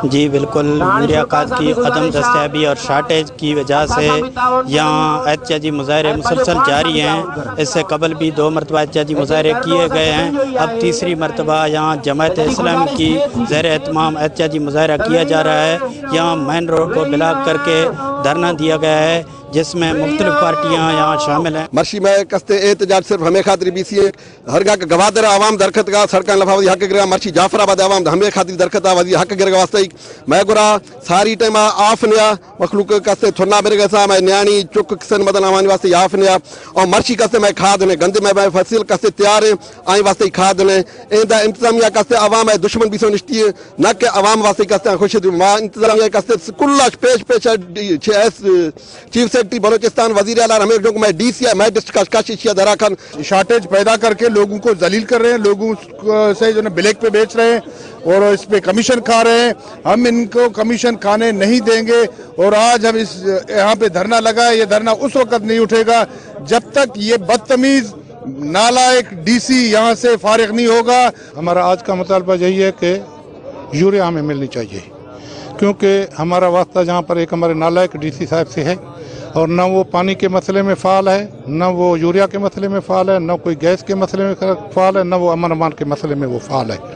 جی بالکل، یوریا کھاد کی عدم دستیابی اور شارٹیج کی وجہ سے یہاں احتجاجی مظاہرے مسلسل جاری ہیں۔ اس سے قبل بھی دو مرتبہ احتجاجی مظاہرے کیے گئے ہیں۔ اب تیسری مرتبہ یہاں جماعت اسلام کی زیر اہتمام احتجاجی مظاہرہ کیا جا رہا ہے۔ یہاں مین روڈ کو بلاک کر کے دھرنا دیا گیا ہے، جس میں مختلف پارٹیاں یہاں شامل ہیں۔ مرشی مئے کستے احتجاج صرف ہمے خاطر بیسی ایں، ہرگاں کہ گوادر ءِ عوام درکھتگ ءُ سڑکاں لفا وتی حق گرگ ءَ، مرچی جعفر آباد ءِ عوام ہمے خاطر درکھت ءَ وتی حق گرگ ءِ واسطہ۔ مئے گورا ساری ٹائم ءَ آف نیا، مخلوق کستے تھنا برگ ءَ سا، مئے نیاڑی چک کسن مدن آوانی واسطہ آف نیا۔ اور مرچی کستے مئے کھاد نے گندے، مئے، مئے فصل کستے تیار ہیں، آئی واسطے کھاد نے۔ ایندا انتظامیہ کستے عوام ءِ دشمن بیسو نشتی ہے، نہ کہ عوام واسطے کستے خوش دی۔ ما انتظامیہ کستے کلاش پیش پیش ہے، ڈی-، چھ ایس چیف سیکرٹری بلوچستان، وزیر اعلیٰ، ہمیں جو میں ڈی سی ہے، میں ڈسٹرکٹ کش کش ایشیا درا کن۔ شارٹیج پیدا کر کے لوگوں کو ذلیل کر رہے ہیں، لوگوں سے جو ہے بلیک پہ بیچ رہے ہیں اور اس پہ کمیشن کھا رہے ہیں۔ ہم ان کو کمیشن کھانے نہیں دیں گے اور آج ہم اس یہاں پہ دھرنا لگا ہے، یہ دھرنا اس وقت نہیں اٹھے گا جب تک یہ بدتمیز نالائق ڈی سی یہاں سے فارغ نہیں ہوگا۔ ہمارا آج کا مطالبہ یہی ہے کہ یوریا ہمیں ملنی چاہیے، کیونکہ ہمارا واسطہ جہاں پر ایک ہمارے نالائق ڈی سی صاحب سے ہے، اور نہ وہ پانی کے مسئلے میں فعال ہے، نہ وہ یوریا کے مسئلے میں فعال ہے، نہ کوئی گیس کے مسئلے میں فعال ہے، نہ وہ امن امان کے مسئلے میں وہ فعال ہے۔